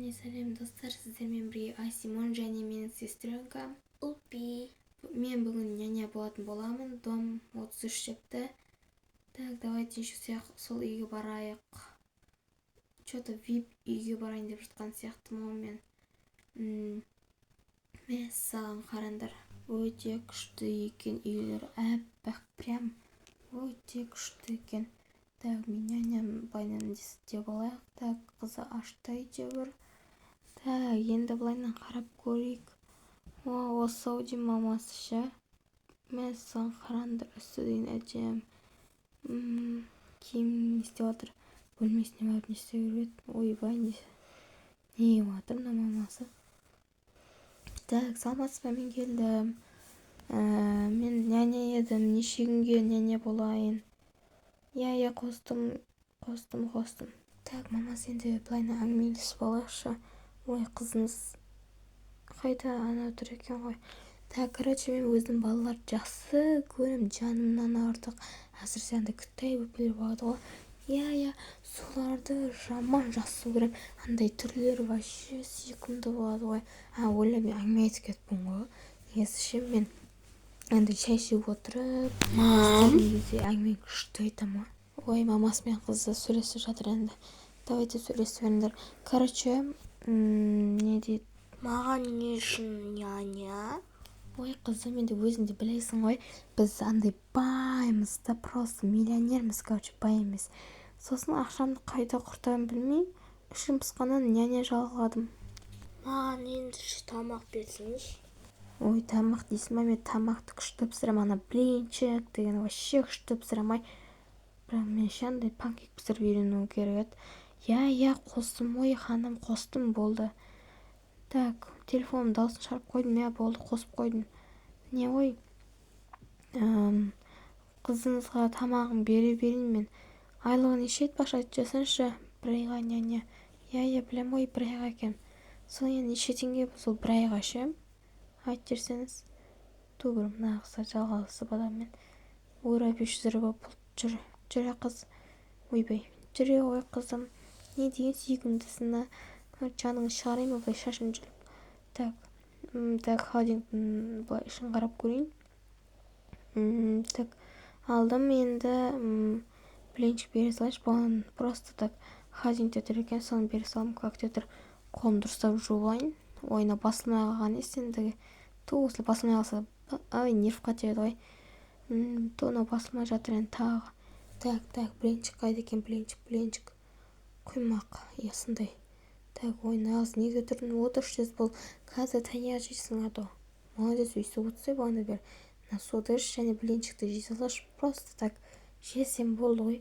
Бәріне сәлем, достар! Сіздермен бірге Асимон және менің сестренкам Улпи. Мен бүгін няня болатын боламын. Дом 33 депті. Так, давайте еще сол үйге барайық. Че-то вип үйге барайын деп жатқан сияқтымын ғой мен. Мәссаған, қараңдар, өте күшті екен үйлер, аппақ, прям өте күшті екен. Так, мен няням былайынан деп алайық. Так, қызы ашты әйтеуір. Так, енді былайынан қарап көрейік. О, осы ау деймін мамасы ше. Мәссаған, қараңдар, үсті деген әдемі. Киім не істеп жатыр? Бөлмесіне барып не істеу керек еді? Ойбай, не киіп жатыр мына мамасы? Так, саламатсыз ба, мен келдім. Мен няня едім, неше күнге няня болайын? Иә, қостым, қостым, қостым. Так, мамасы, енді былайынан әңгімелесіп алайықшы. Ой, қызымыз қайда? Ана тұр екен ғой. Так, короче, мен өзім балаларды жақсы көремін жанымнан артық. Әсіресе андай кіттай бөпелер болады ғой. Иә, соларды жаман жақсы көремін. Андай түрлері вообще сүйкімді болады ғой. А, ойла, мен әңгіме айтып кетіппін ғой. Негізі ше, мен андай шай ішіп отырып Мам. істеген кезде әңгіме күшті айтамын ғой. Ой, мамасы мен қызы сөйлесіп жатыр енді. Давайте, сөйлесе беріңдер. Короче, не дейді? Маған не үшін няня? Ой, қызым, енді өзің де білесің ғой, біз андай баймыз да, просто миллионерміз, короче, бай емес. Сосын ақшамды қайда құртарымды білмей, ішім пысқаннан няня жалғадым. Маған енді тамақ берсеңізші. Ой, тамақ дейсің ба? Мен тамақты күшті пісіремін. Ана блинчик деген вообще күшті пісіремін ай. Бірақ мен ше, андай панкейк пісіріп үйрену керек еді. Иә, қостым ой, ханым, қостым, болды. Так, телефонымның дауысын шығарып қойдым. Иә, болды, қосып қойдым. Не ғой, қызыңызға тамағын бере берейін мен. Айлығы неше, айтпақшы, айтып жіберсеңізші? Бір айға няня. Иә, білемін ғой, бір айға екен. Сол енді неше теңге сол бір айға ше, айтып жіберсеңіз. Ту, бір мына қыздар жалғасып адаммен. Ура, 500 болып жүр, жүре, қыз. Ойбай, жүре ғой, қызым. Не деген сүйкімдісің, а! Жаныңды шығарайын ба былай шашын жұлып? Так, так, холодильниктің былай ішін қарап көрейін. Так, алдым енді. Блинчик бере салайыншы бұған. Просто так холодильникте тұр екен, соны бере саламын. Как те тұр, қолымды дұрыстап жуып алайын. Ой, мынау басылмай қалған несі енді? Ту, осылай басылмай қалса, ай, нервқа тиеді ғой. Ту, мынау басылмай жатыр енді тағы. Так, так, блинчик қайда екен? Блинчик, блинчик, құймақ, иә, сондай. Так, ой, нағыз неге тұрдың? Отыршы, тез бол, қазір таяқ жейсің, а то. Молодец, өйстіп отырсай бағана бері. Мына суды іш және блинчикті жей салшы. Просто так жесең болды ғой.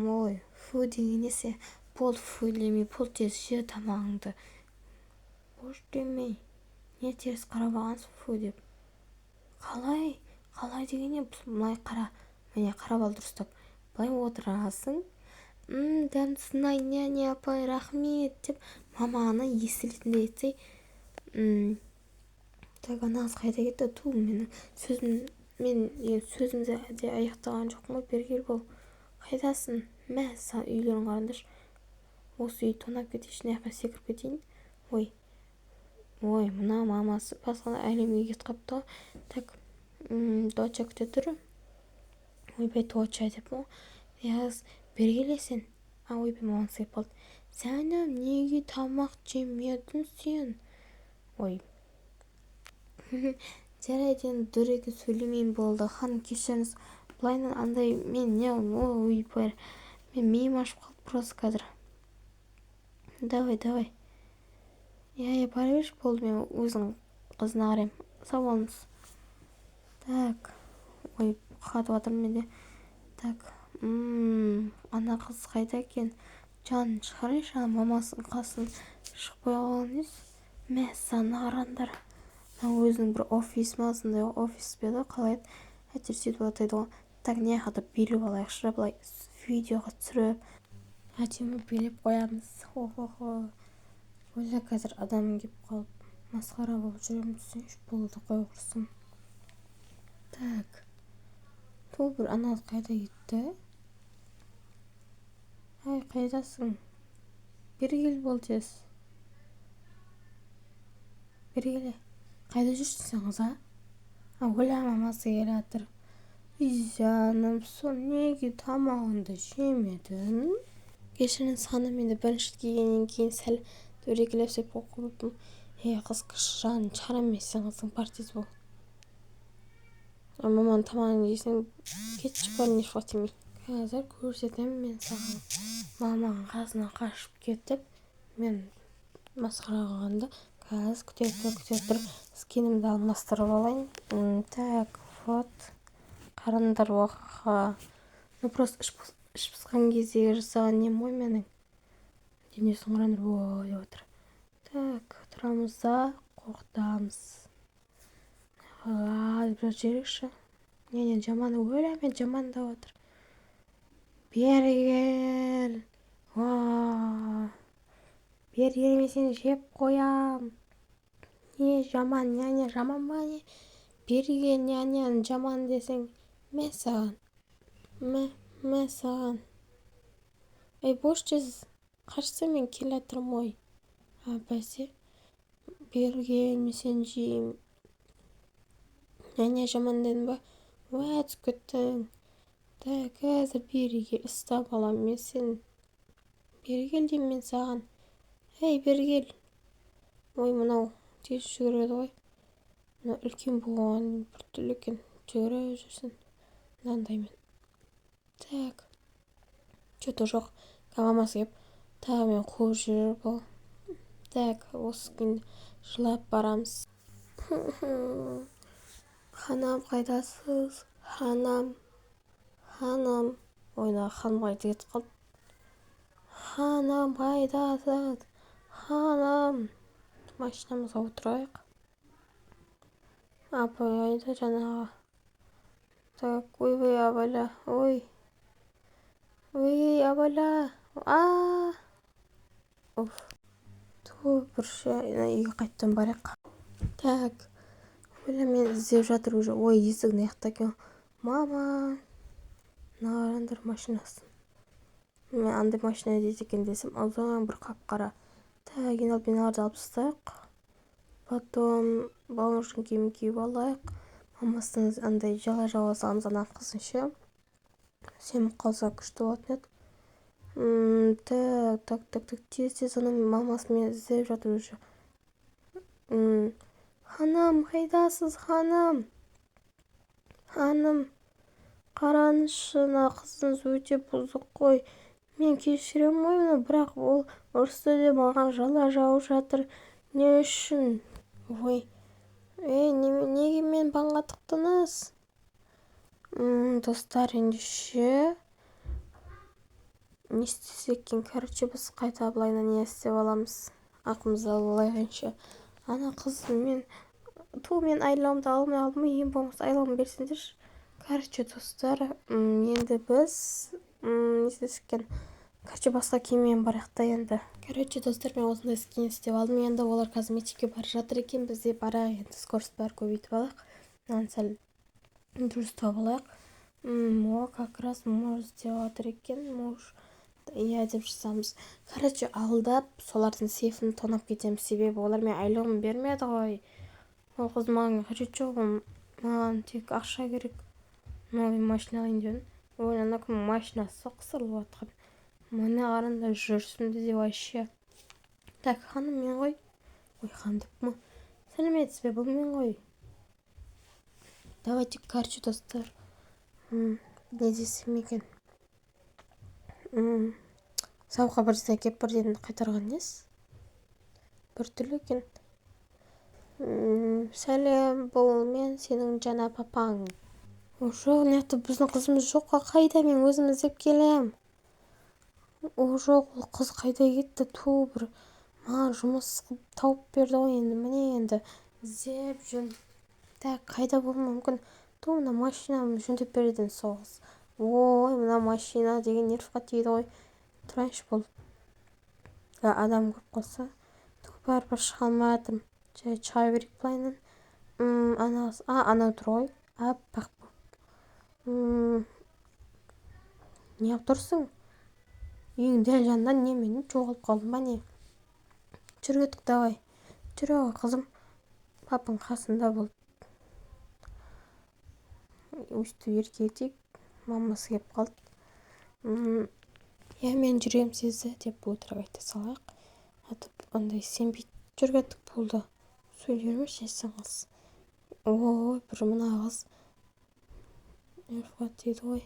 Ой, фу деген несі? Болды, фу демей, бол, тез же тамағыңды. Бош демей, не теріс қарап алғансың фу деп? Қалай, қалай деген не? Былай қара, міне, қарап ал дұрыстап, былай отырасың. Дәмдісін ай, няня апай, рахмет деп маманы естілетіндей етсей. Так, ана қыз қайда кетті? Ту, менің сөзім, мен деген сөзімді де аяқтаған жоқпын ғой. Бері кел, бол, қайдасың? Мә саған, үйлерін қараңдаршы. Осы үйді тонап кетейінші, мына жаққа секіріп кетейін. Ой, ой, мына мамасы басқа әлемге кетіп қалыпты ғой. Так, доча күте тұр. Ойбай, доча деп ғой. Бері келе сен. А, ойбай, мамасы келіп қалды. Сәнім, неге тамақ жемедің сен? Ой, жарайды, енді дөрекі сөйлемеймін, болды. Ханым, кешіріңіз. Былайынан андай мен не, ойбай, мен миым ашып қалды просто қазір. Давай, давай. Иә, бара берші, болды, мен өзің қызына қараймын. Сау болыңыз. Так, ой, қатып жатырмын мен де. Так, ана қыз қайда екен? Жанын шығарайыншы, ана мамасының қасынан шықпай қалған несі? Мәссаған, қараңдар, мына өзінің бір офис ма, сондай офис па еді, қалай еді, әйтеуір сөйтіп атайды ғой. Так, мына жақта билеп алайықшы, былай видеоға түсіріп, әдемі билеп қоямыз. Хо, хо, хо. Ойла, қазір адам келіп қалып, масқара болып жүремін десеңші. Болды, қой, құрсын. Так, ту, бір ана қайда кетті? Ай, қайдасың? Бері кел, бол тез. Бері келе. Қайда жүрсің сен, қыз, а? Өлә, мамасы келе жатыр. Жаным, сол неге тамағыңды жемедің? Кешіріңіз, ханым, енді бірінші келгеннен кейін сәл дөрекілеп сөйлеп қойыппын. Ей, қыз, кіші жан, шара емес сен, қыздың партиясы бол. Маманың тамағын жесең, кетші, бар, нервқа тимей. Қазір көрсетемін мен саған. Маманың қасына қашып кетіп, мен масқара қылғанда. Қазір, күте тұр, күте тұр, скинімді алмастырып алайын. Так, вот, қараңдар, уаха, ну просто іш пысқан кездегі жасаған нем ғой менің. Денесін қараңдар, о деп отыр. Так, тұрамыз да қорқытамыз. А деп жатып жіберейікші. Не, не, жаман, өлә, мен жамандап отыр. Бері кел, бері келмесең, жеп қоям. Не жаман, няня жаман ба, не? Бері кел, няняны жаман десең, мә саған, мә, мә саған. Ей, бош, тез қашса, мен келе жатырмын ғой. А, бәсе, бері кел, мен сені жеймін. Няня жаман дедің ба? Уә, түсіп кеттің. Так, қазір бері кел, ұстап аламын мен сені. Бері кел деймін мен саған. Ей, бері кел. Ой, мынау тез жүгіреді ғой. Мынау үлкен болған біртүрлі екен, жүгіріп жүрсін мынандаймен. Так, че-то жоқ, мамасы келіп тағы мені қуып жүр бұл. Так, осы күнде жылап барамыз. Ханым, қайдасыз, ханым, ханым? Ой, мына ханым қайда кетіп қалды? Ханым, қайдасыз, ханым? Машинамызға отырайық. Апай қайда жаңағы? Так, ойбай, абайла, ой, ой, абайла, а, уф, ту, бір үйге қайтадан барайық. Так, өлә, мені іздеп жатыр уже. Ой, есік мына жақта екен. Мама, мына қараңдар машинасын. Мен андай машина дейді екен десем, ұзын бір қап қара. Так, енді алып мыналарды алып тастайық, потом бауыржың киімін киіп алайық. Мамасының андай жала жаба саламыз ана қыздың ше, сеніп қалса, күшті болатын еді. Так, так, так, так, тез, тез, ана мамасы мені іздеп жатыр уже. Ханым, қайдасыз, ханым? Ханым, қараңызшы, мына қызыңыз өте бұзық қой. Мен кешіремін ғой оны, бірақ ол ұрысты де, маған жала жауып жатыр. Не үшін? Ой, ей, неге мені банға тықтыңыз? Достар, ендеше не істесек екен? Короче, біз қайта былайынан не істеп аламыз, ақымызды алып алайық ендеше. Ана қыз, мен ту, мен айлығымды алмай қалдым ғой, ең болмаса айлығымды берсеңдерші. Короче, достар, енді біз не істесек екен? Короче, басқа киіммен барайық та енді. Короче, достар, мен осындай скин істеп алдым. Енді олар қазір мектепке бара жатыр екен, біз де барайық енді. Скорость бәрі көбейтіп алайық, мынаны сәл дұрыстап алайық. О, как раз муж іздеп жатыр екен. Муж, иә деп жазамыз. Короче, алдап, солардың сейфін тонап кетеміз, себебі олар менің айлығымды бермеді ғой. Ол қыз, маған қажет жоқ, маған тек ақша керек, новый машина алайын деп. Ой, ана кім машинасы қысырылып жатқан? Міне, қараңдар жүрісімді де вообще. Так, ханым, мен ғой. Ой, ханым деппін ғой. Сәлеметсіз бе, бұл мен ғой. Давайте, короче, достар, не десем екен? Сабаққа бірден әкеліп, бірден қайтарған несі біртүрлі екен. Сәлем, бұл мен, сенің жаңа папаң. Жоқ, мына жақта біздің қызымыз жоқ қой. Қайда? Мен өзім іздеп келем. О, жоқ, ол қыз қайда кетті? Ту, бір маған жұмыс қылып тауып берді ғой енді. Міне, енді іздеп жүрмін. Так, қайда болуы мүмкін? Ту, мына машинамды жөндеп береді сол қыз. Ой, мына машина деген нервқа тиді ғой. Тұрайыншы, бұл адам көріп қалса. Ту, бәрібір шыға алмай жатырмын. Жай шыға берейік былайынан. Ана, а, анау тұр ғой, аппақ болып. Неғып тұрсың үйің дәл жанында? Немене, жоғалып қалдың ба, не? Жүр, кеттік, давай, жүре ғой, қызым. Папаң қасында болды. Өстіп еркелетейік. Мамасы келіп қалды. Иә, мен жүрегім сезді деп өтірік айта салайық. Атып андай сенбей жүр кеттік болды. Сөйлей бермеші сен қыз. Ой, бір мына қыз нервға тиді ғой.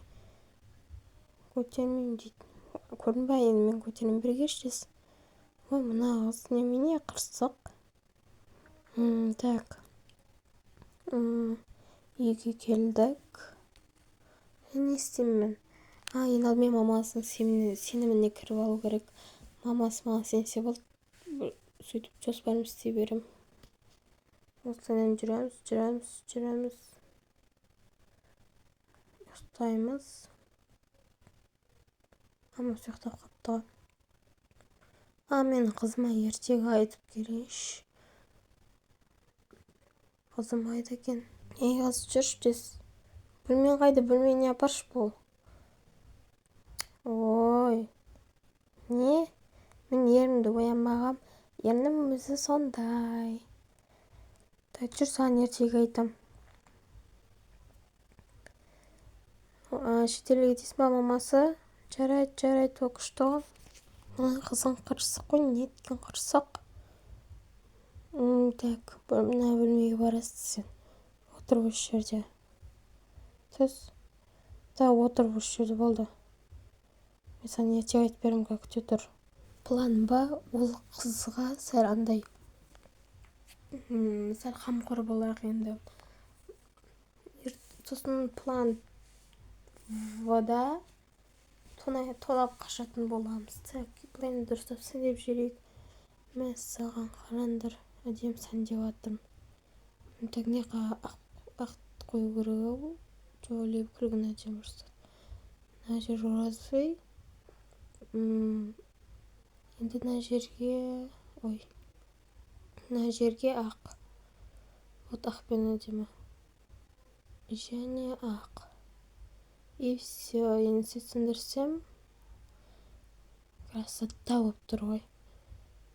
Көтермеймін дейді. Көрдің ба, енді мен көтермеймін, бірге ішесіз. Ой, мына қыз немене қырсық. Так. Үйге келдік. Не істеймін мен? Ең алдымен мамасының сеніміне кіріп алу керек. Мамасы маған сенсе болды. Сөйтіп жоспарымды істей беремін. Осылайынан жүреміз, жүреміз, жүреміз. Ұйықтаймыз. Мамасы ұйықтап қалыпты ғой. Мен қызыма ертегі айтып келейінші. Қызым қайда екен? Ей, қыз, жүрші тез. Бөлмең қайда? Бөлмеңе апаршы бол. Ой. Не? Мен ерімді оянбағам. Ернім өзі сондай. Так, жүр, саған ертегі айтам. Шетелге кетесің ба, мамасы? Жарайды, жарайды, ол күшті ғой. Мына қызың қырсық қой, неткен қырсық. Так, мына бөлмеге барасың сен. Отыр осы жерде. Түс. Да, отыр осы жерде, болды. Мен саған ертегі айтып беремін, как күте тұр. План Б, ол қызға сәл андай, сәл қамқор болайық енді. Сосын план В-да тонап қашатын боламыз. Так, былай дұрыстап сәндеп жіберейік. Мәссаған, қараңдар, әдемі сәндеп жатырмын. Так, не ақ қою керек ау. Жолеп күлгін әдемі рұқсат. Мына жер розовый. Енді мына жерге, ой, мына жерге ақ. Вот ақпен әдемі. Және ақ. И все, енді свет сөндірсем, красота болып тұр ғой.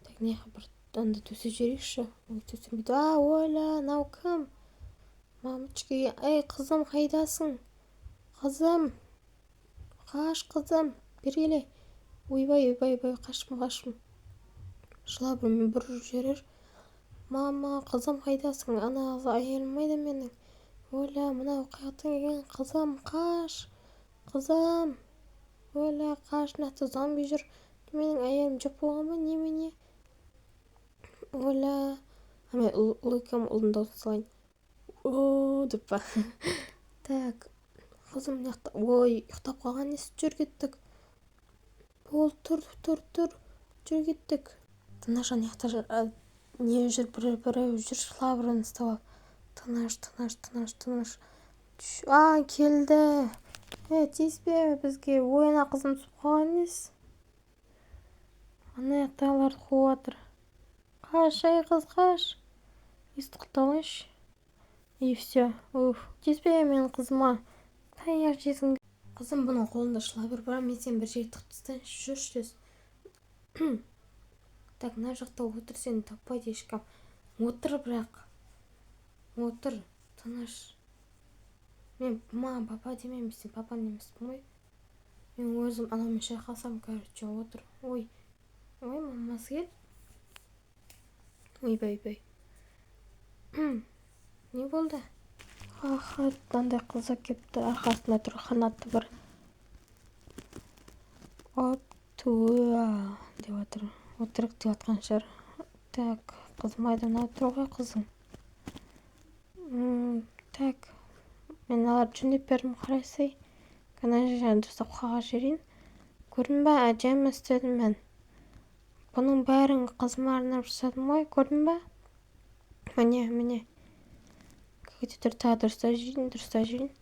Так, мына жаққа бір анда төсеп жіберейікші. Ой, төсемейді. А, оля, мынау кім? Мамочки, ей, қызым, қайдасың? Қызым, қаш, қызым, бері келе. Ойбай, ойбай, ойбай, қаштым, қаштым. Жылап бір жіберер. Мама, қызым, қайдасың? Ана әйелім қайда менің? Оля, мынау қаяқтан келген? Қызым, қаш. Қызым. Оля, қаш, мына жақта зомби жүр. Менің әйелім жоқ болған ба, немене? Оля. Мен ұл екенмін, ұлдың дауысын салайын. О, деп па. Так, қызым мына жақта, ой, ұйықтап қалған несі, жүр кеттік. Бол, тұр, тұр, тұр, жүр кеттік. Тыныш, ана жақта не жүр, біреу жүр, швабраны ұстап алып. Тыныш, тыныш, тыныш, тыныш. А, келді. Тиіспе бізге. Ой, ана қызым түсіп қалған несі? Ана жақтағыларды қуып жатыр. Қаш, ей қыз, қаш. Есікті құлыптап алайыншы. И все. Уф, тиіспе менің қызыма. Таяқ жесін. Қызым, бұның қолында швабра бар, мен сені бір жерге тығып тастайыншы, жүрші тез. Так, мына жақта отыр, сені таппайды ешкім. Отыр бірақ. Отыр, тыныш. Мен маған папа демеймін, сен папаң емеспін ғой. Мен өзім анаумен шайқасам, короче, отыр. Ой, ой, мамасы келді. Ойбай, ойбай. Не болды? Аха, мынандай қыз әкепті, арқасында тұр қанаты бар. Оп, туа деп жатыр. Өтірік деп жатқан шығар. Так, қызым қайда? Мынау тұр ғой қызым. Так, мен мыналарды жөндеп бердім, қарасай. Ана жерге дұрыстап қағаз жіберейін. Көрдің ба, әдемі істедім мен. Бұның бәрін қызыма арнап жасадым ғой, көрдің ба? Міне, міне. Күте тұр, тағы дұрыстап жіберейін, дұрыстап жіберейін.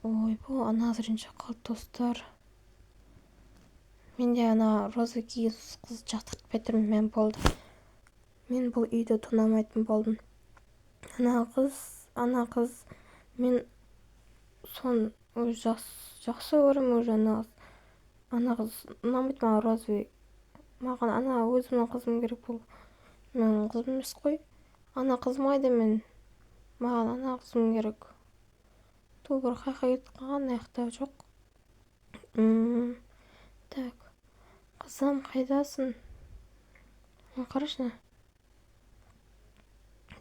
Ой, бұл ана ренжіп қалды, достар. Мен де ана роза киген қызды жақтыртпай тұрмын, мен болды. Мен бұл үйді тонамайтын болдым. Ана қыз, ана қыз, мен соны уже жақсы көремін уже ана қыз. Ана қыз ұнамайды маған, розовый. Маған ана өзімнің қызым керек болды. Менің қызым емес қой. Ана қызым қайда мен? Маған ана қызым керек. Ту, бір қаяққа кетіп қалған, ана жақта жоқ. Так. Қызым, қайдасың? Қарашы мына.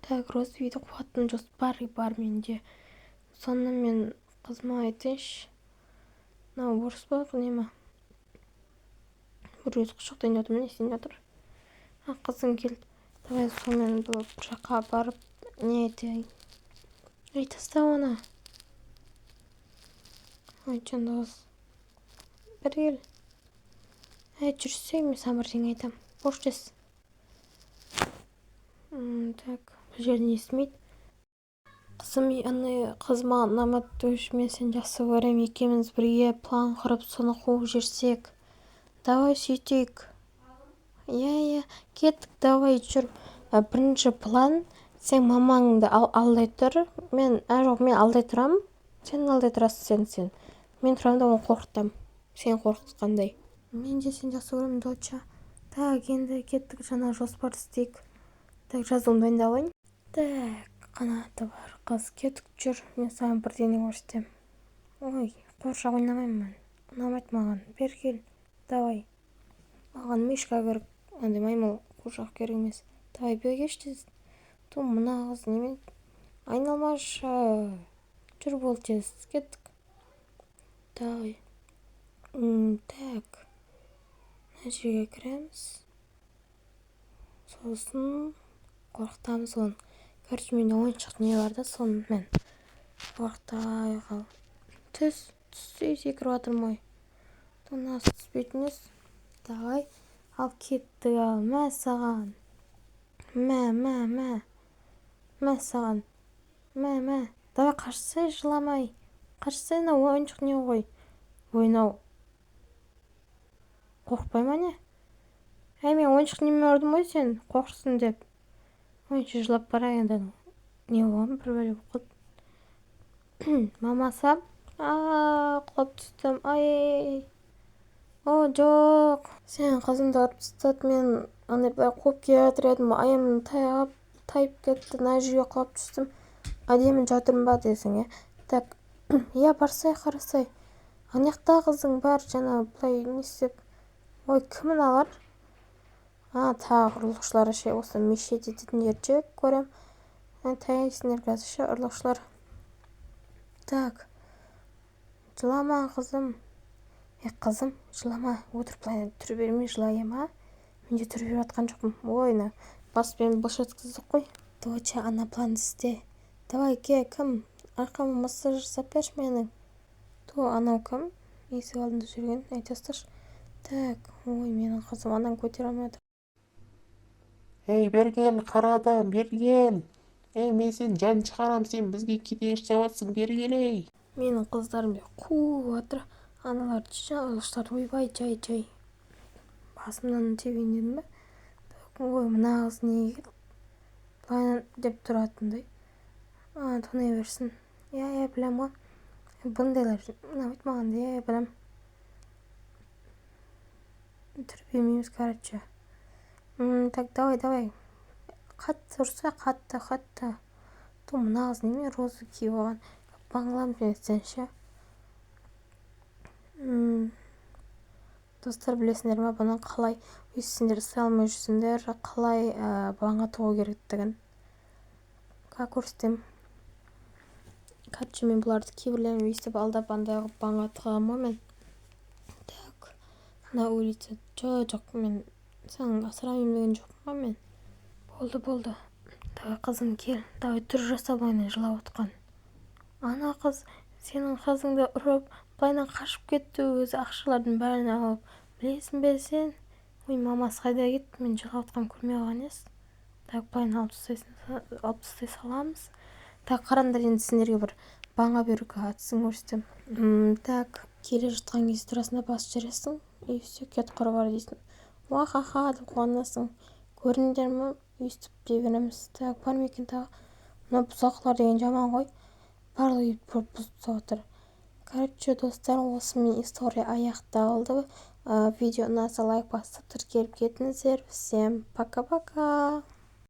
Так, розовыйды қуатын жоспар бар менде. Соны мен қызыма айтайыншы. Мынау орыс па, не ма? Бір өзі құшақтайын деп жатыр ма, не істейін деп жатыр? А, қызым келді. Давай сонымен бір жаққа барып не айтайын. Ей, таста оны. Ой, жанды қыз. Бері кел. Әй, жүрсей, мен саған бірдеңе айтамын. Бош тез. Так, бұл жерден естімейді. Қызым, ана қыз маған ұнамады, мен сені жақсы көремін, екеуміз бірге план құрып, соны қуып жіберсек. Давай сөйтейік. Иә, иә, кеттік, давай, жүр. Бірінші план, сен мамаңды алдай тұр. Мен, а, жоқ, мен алдай тұрамын. Сен алдай тұрасың, сен. Мен тұрамын да оны қорқытамын. Сен қорқытқандай. Мен де сені жақсы көремін, доча. Так, енді кеттік, жаңа жоспар істейік. Так, жазуымды дайындап алайын. Так, қанаты бар қыз, кеттік, жүр, мен саған бірдеңе көрсетемін. Ой, қуыршақ ойнамаймын мен. Ұнамайды маған. Бері кел, давай. Маған мишка керек, андай маймыл қуыршақ керек емес. Давай, бері келші тез. Ту, мына қыз немен айналмашы. Жүр, бол тез, кеттік. Давай. Так. Мына жерге кіреміз. Сосын қорқытамыз оны. Короче, менде ойыншық не бар да, сонымен қорқытай қал. Түс, түссей, секіріп жатырмын ғой. Мынасы түспейтін ес. Давай, ал кеттік, ал, мә саған. Мә, мә, мә. Мә саған. Мә, мә. Давай, қашсай, жыламай. Қашсай, мынау ойыншық не ғой. Ой, мынау қорықпай ма не? Әй, мен ойыншық немен ұрдым ғой сен, қорықсын деп. Ойыншы жылап бара енді. Не болған, бір бәле болып қалды. Мамасы, а, құлап түстім. Ай, о, жоқ. Сен қызымды ұрып тастады, мен андай былай қуып келе жатыр едім, аяғым тайғап, тайып кетті, мына жерге құлап түстім. Әдемі жатырмын ба десең, иә. Так, иә, барсай, қарасай. Ана жақта қызың бар, жаңа былай не істеп. Ой, кім мыналар? А, тағы ұрлықшылар ше, осы мешет ететін жерді жек көрем. Таяйсыңдар қазір ше, ұрлықшылар. Так, жылама, қызым. Е, қызым, жылама, отырып былай түр бермей жылай ма? Мен де түр беріп жатқан жоқпын. Ой, мына баспен былш еткіздік қой. Доча, ана план істе. Давай, ке, кім? Арқама массаж жасап берші менің. Ту, анау кім? Есік алдында жүрген, ай, тасташы. Так, ой, менің қызым ананы көтере алмай отыр. Ей, бері кел, қара адам, бері кел. Ей, мен сені жан шығарам, сен бізге кедергі жасап жатсың, бері кел, ей. Менің қыздарым қуып жатыр. Аналарды ұрлықшылар, ойбай, жай, жай. Басымнан тебейін дедім бе? Так, ой, мына қыз неге былай деп тұратындай. А, тонай берсін. Иә, иә, білем ғой. Бұндайлар ұнамайды маған да, иә, білем. Түр бермейміз, короче. Так, давай, давай. Қатты ұрса, қатты, қатты. Ту, мына қыз неме роза киіп алған? Баңлам сен ше. Достар, білесіңдер ма, бұны қалай өйстіңдер, істей алмай жүрсіңдер, қалай банға тығу керектігін. Ка көрсетемін. Короче, мен бұларды кейбіреулерін өйстіп алдап андай қылып банға тығамын ғой мен. Так, на улице. Жоқ, жоқ, мен саған асырамын деген жоқпын ғой мен. Болды, болды. Давай, қызым, кел. Давай, түр жаса былайынан жылап отқан. Ана қыз сенің қызыңды ұрып, былайынан қашып кетті өзі ақшалардың бәрін алып. Білесің бе сен? Ой, мамасы қайда кетті? Мен жылап отқанын көрмей қалған ес. Так, былайынан алып тастайсың, алып тастай саламыз. Так, қараңдар, енді сендерге бір банға беруге әдісін көрсетемін. Так, келе жатқан кезде тұрасың да басып жібересің. И все, кет, құры бар дейсің. Уа-ха-ха деп қуанасың. Көрдіңдер ме? Өйстіп дей береміз. Так, бар ма екен тағы? Мына бұзақылар деген жаман ғой. Барлық үйді бұзып тастап отыр. Короче, достар, осымен история аяқталды. Видео ұнаса, лайк басып, тіркеліп кетіңіздер. Всем пока-пока.